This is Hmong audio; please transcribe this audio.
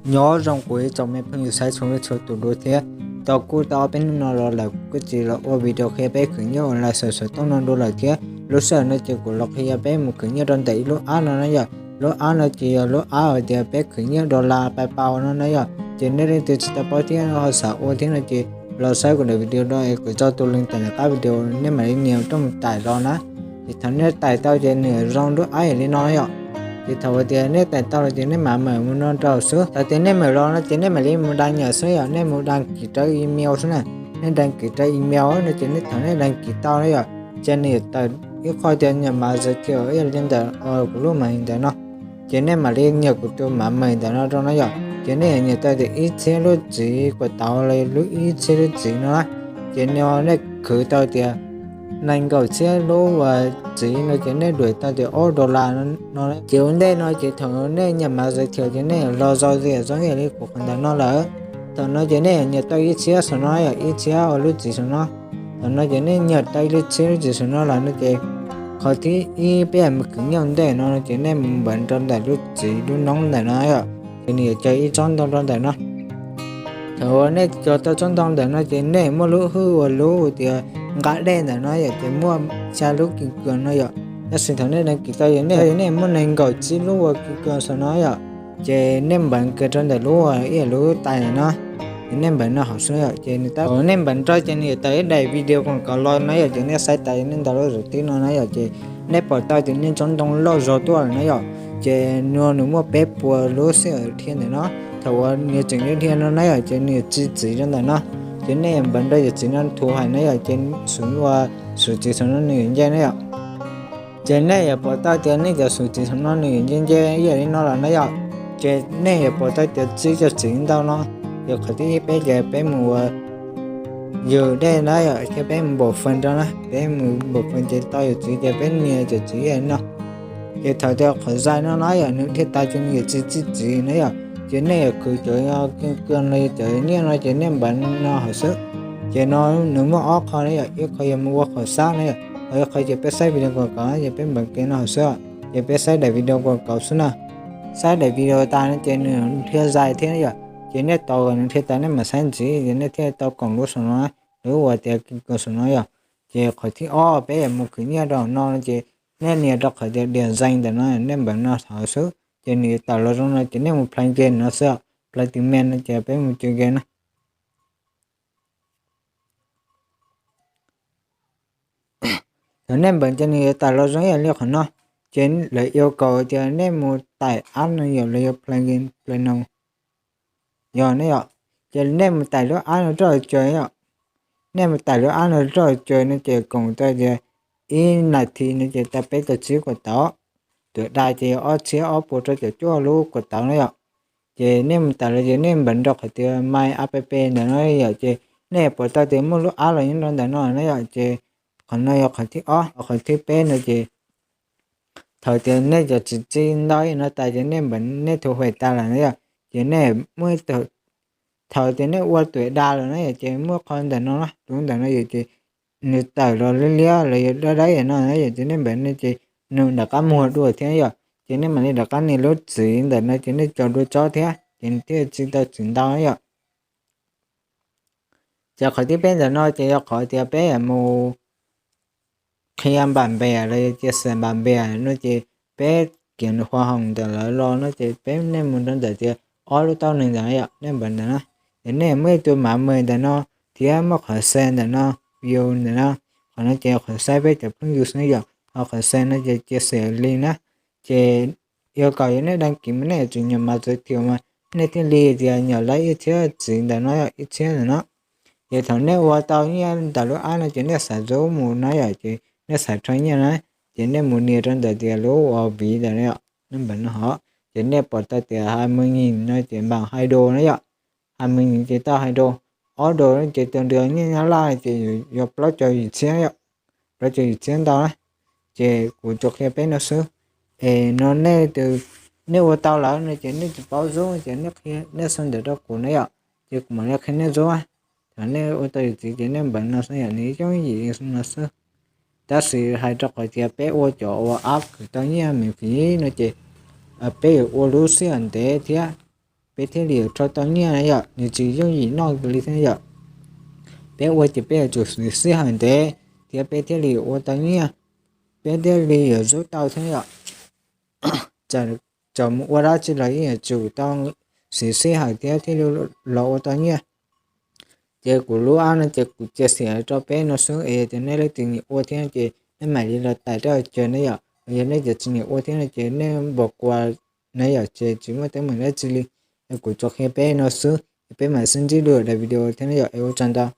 Nyob zoo kuv ib tsoom me phooj ywg sawv txhua leej txhua tus dua thiab. Tau kuj tau ob peb hnub no los lawm kuv kuj tsis los ua video qhia peb khwv nyiaj online xov xov tooj no dua lawm thiab. Lub sij hawm no ces kuv los qhia peb mus khwv nyiaj rau ntawm ib lub app no na yom. Lub app no ces yog lub app uas tias peb khwv nyiaj dollar PayPal no na yom. Ces nej leej twg tsis tau paub thiab ho xav ua thiab no ces los saib kuv daim video no es kuv tso tus link tawm ntawm qab video, nej mam li nias rau mus tais los na. Ces thaum nej tais tau ces nws zoo lub app yam li no yom. Ces thaum uas tias nej tais tau los ces nej mam mawm mus no rau xwb. Thaum tias nej mawm los no ces nej mam li mus đăng nhập xwb yom, nej mus đăng ký rau email xwb na. Nej đăng ký rau email no ces nej thaum nej đăng ký tau na yom, ces nws yuav tawm ib qho tias nhập mã giới thiệu ib yam li ntawm kuv lub màn hình ntawm no. Ces nej mam li nias kuv tus mã mời ntawm no rau na yom. Ces nej yuav nias tau tias ib txhiab lub txiv kuam tauv los lub ib txhiab lub txiv no na. Ces no nej khwv tau tias nees nkaum txhiab lub txiv no ces nej duam tau tias ob dollar no. Ces ua ntej no ces thaum nej nhập mã giới thiệu ces nej los zau zis zoo ib yam li kuv qhov ntawm no lawm. Thaum no ces nej yuav nias tau ib txhiab saum no yom, ib txhiab uas lub txiv saum no. Thaum no ces nej nias tau ib txhiab lub txiv saum no lawm no ces qhov thib ib peb yam mus khwv nyiaj ua ntej no ces nej mus npawm rau ntawm lub txiv lub noob ntawm no yom, ces nws yuav cog ib tsob ntoo rau ntawm no. Thaum uas nej cog tau tsob ntoo ntawm no ces nej muaj lub hwj uas lub tias nqa dej ntawm no yom, ces muaj xya lub kis kas no yom. Tab sis thaum nej đăng ký tau ces nej, nej muaj nees nkaum tsib lub uas kis kas saum no yom. Ces nej npawm kiag rau ntawm lub uas ib yam lub tais ntawm no, ces nej npawm no hauv xwb yom. Ces nws tab tom nej npawm rau ces nws yuav tawm ib daim video quảng cáo los no yom, ces nej saib tas nej ntaus lub zuv tib no na yom, ces nej pom tau tias nej tsob ntoo loj zog tuaj lawm na yom. Ces no nws muaj peb puas lub xib hawm dhia ntawm no. Thaum uas nws tseem dhia no na yom, ces nws yuav txi txiv rau ntawm no. Ces nej npawm rau yawm txiv no thuv hais na yom, ces xum uas xum txiv saum no nws yuav nce na yom. Ces nej yuav pom tau tias nej cov xum txiv saum no nws yuav nce nce ib yam li no lawm na yom. Ces nej yuav pom tau tias txi cov txiv ntau no. Ces qhov thib ib peb ces peb mus ua yws dej na yom, thiab peb mus npaum fees rau na, peb mus npaum fees ces tau yawm txiv ces peb nias cov txiv ib yam li no. Ces thaum tias qhov zais no na yom, nws dhia tas ces nws yuav txi txi txiv na yom. Ces nej yuav khwv cov kis kas los cov nyiaj no ces nej npawm no hauv xwb. Ces no nws muaj ob qho na yom, ib qho yog mus ua qhov xab na yom, ho ib qho ces peb saib video quảng cáo ces peb npawm kiag no hauv xwb. Ces peb saib daim video quảng cáo xwb na. Saib daim video tas no ces nws dhia zais thiab yom. Ces nej tos kom nws dhia tas nej mam saib ntxiv ces nej thiaj tau koom lub saum no, lub uas tias kis kas saum no yom. Ces qhov thib ob peb yuav mus khwv nyiaj rau no no ces nej nias rau qhov tias điểm danh ntawm no, nej npawm no hauv xwb ces nws yuav tawm los zoo no ces nej mus play game no xwb. Play tìm game no ces peb mus chơi game na. Thaum nej npawm ces nws yuav tawm los zoo ib yam li qhov no. Ces lawv yêu cầu tias nej mus tải app no yom, lawv yuav play game, play no yog ne yom. Ces nej mus tải lub app no rau ces yom, nej mus tải lub app no rau ces no ces koom tau tias ib nas this no ces tau peb caug tsib kuam tauv. Tuổi đa ces yog ob txhiab ob puas rau caum cuaj lub kuam tauv na yom. Ces nej mus tải los ces nej npawm rau qhov tias my app ntawm no yom, ces nej yuav pom tau tias muaj lub app los nyob rau ntawm no na yom. Ces qhov no yog qhov thib ob. Qhov thib peb no ces thaum tias nej cov txiv txi ntau ib yam no tas ces nej npawm nej thu hoim tas lawm na yom. Ces nej muaj, thaum tias nej ua tuổi đa lawm na yom, ces muaj qhov ntawm no, lub ntawm no yom, ces nws tawm los liab liab los yog dawb dawb yam no na yom, ces nej npawm no ces nws nram qab muag dua thiab yom. Ces nej mam li rov qab nias lub txiv ntawm no ces nej tso dua tsob thiab ces nws thiaj txi tau txiv ntau na yom. Ces qhov thib peb ntawm no ces yog qhov tias peb mus qhia npam npias los yog cia xas npam npias no ces peb kiav nws hoa hồng ntawm lawv los no ces peb, nej mus rau ntawm tias ob lub taub neeg ntawm no yom, nej npawm ntawm no. Ces nej muaj ib tug mã mời ntawm no thiab muaj qhov share ntawm no, view ntawm no. Qhov no ces qhov saib peb cov phooj ywg xwb yom, ho qhov share no ces cia xas li na. Ces yog kom yog nej đăng ký mas nej yuav tsum nyuam maj txawv thiam mas nej thiaj li tias nyuam lawv ib txhiab txiv ntawm no, ib txhiab ntawm no. Ces thaum nej ua tau nyiaj ntawm lub app no ces nej xav zub mus no yom, ces nej xav rho nyiaj na, ces nej mus nias rau ntawm tias lub uas ví ntawm no yom, nej npawm no hov, ces nej pom tau tias hai mươi nghìn no ces bằng hai đô na yom. Hai mươi nghìn ces tau hai đô, ob đô ces tus nrog nyiaj Nyab Laj ces yog plaub caug yim txhiab yom, plaub caug yim txhiab ntau na. Ces kuv tsuas qhia peb no xwb. Es no nej, nej ua tau lawm no ces nej tsis paub zub ces nej qhia, nej sau ntawv rau kuv na yom, ces kuv mam li qhia nej zub. Thaum nej ua tau yawm txiv ces nej npawm no xwb yom, nws yooj yim no xwb. Tab sis hais rau qhov tias peb ua cov ua app khwv tau nyiaj miễn phí no ces peb yuav ua lub sij hawm ntev thiab. peb thiaj li yuav rho tau nyiaj na yom, nws tsis yooj yim noj li thiab yom. Peb ua ces peb yuav tsum siv sij hawm ntev thiab peb thiaj li yuav ua tau nyiaj, peb thiaj li yuav zub tau thiab yom. Txawm mus ua dab tsi los yeej yuav tsum tau siv sij hawm thiab thiaj li los ua tau nyiaj. Ces kuv lub app no ces kuv cia siam rau peb no xwb es yog tias nej leej twg nyiam ua thiab no ces nej mam li los tais rau caw ne yom. Yog nej cov tsis nyiam ua thiab no ces nej npau kuas na yom, ces tsis muaj teeb meem dab tsi li. Es kuv tsuas qhia peb no xwb es peb mam sib ntsib dua daim video thiab na yom, es ua tsaug ntau.